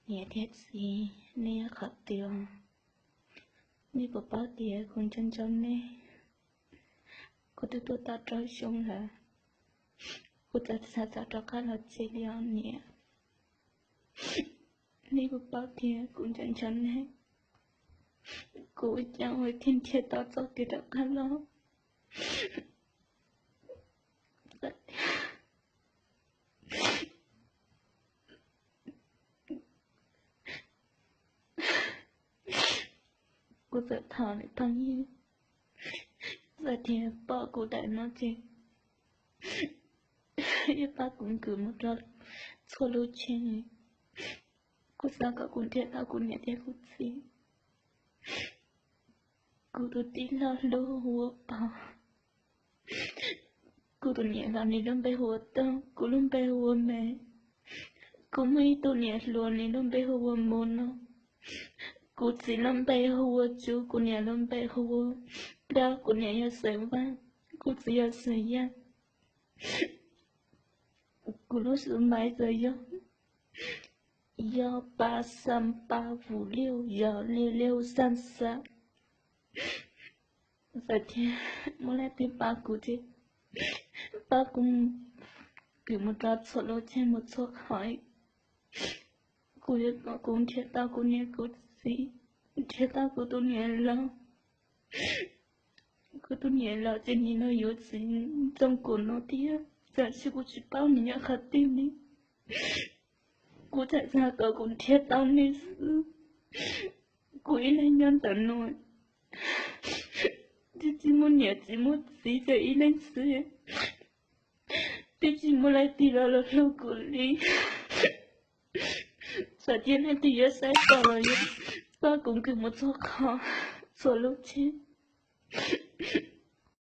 Niam thiab txiv, nej yog qhov twg? Nej puas paub tias kuv nco nco nej? Kuv twb tuaj tau rau xyoo lawm, kuv txawm xav txog rov qab los tsev li os niam. Nej puas paub tias kuv nco nco nej? Kuv ua cas ua thiaj nrhiav tau txoj kev rov qab los? Kuv txawm thov niam pog Yij, txawm tias pom kuv daim no ces yuav pab kuv nkwm mus rau txhua lub tsheb. Kuv xav kom kuv nrhiav tau kuv niam thiab kuv txiv. Kuv tus tij laug hlub hu ua Pov. Kuv tus niam hluas nws lub npe hu ua Tooj, kuv lub npe hu ua Me. Kuv muaj ib tug niam hluas nws lub npe hu ua Mus no. Kuv txiv lub npe hu ua Tsu, kuv niam lub npe hu ua Plab, kuv niam yog xeem Vaj, kuv txiv yog xeem Yaj. Kuv lub xub npe txawm yog yog pa xam pa vus liu yog liu liu xam xam. Txawm tias muaj leej twg pab kuv ces pab kuv, kuv mus rau txhua lub tsheb mus txhua qhov. Kuv yuav kom kuv nrhiav tau kuv niam kuv txiv, nrhiav tau kuv tus niam laus. Kuv tus niam laus ces nim no yuav txiv ntxoo kuv no thiab, tab sis kuv tsis paub nws nyob qhov twg li. Kuv txhais txog kom kuv nrhiav tau nws xwb. Kuv ib leeg nyob ntawm no, twb tsis muaj niam tsis muaj txiv, tsuas ib leeg xwb, twb tsis muaj leej twg los los hlub kuv li. Txawm tias leej twg yuav saib tau los yuav pab kuv nkwm mus txhua qhov, txhua lub tsheb.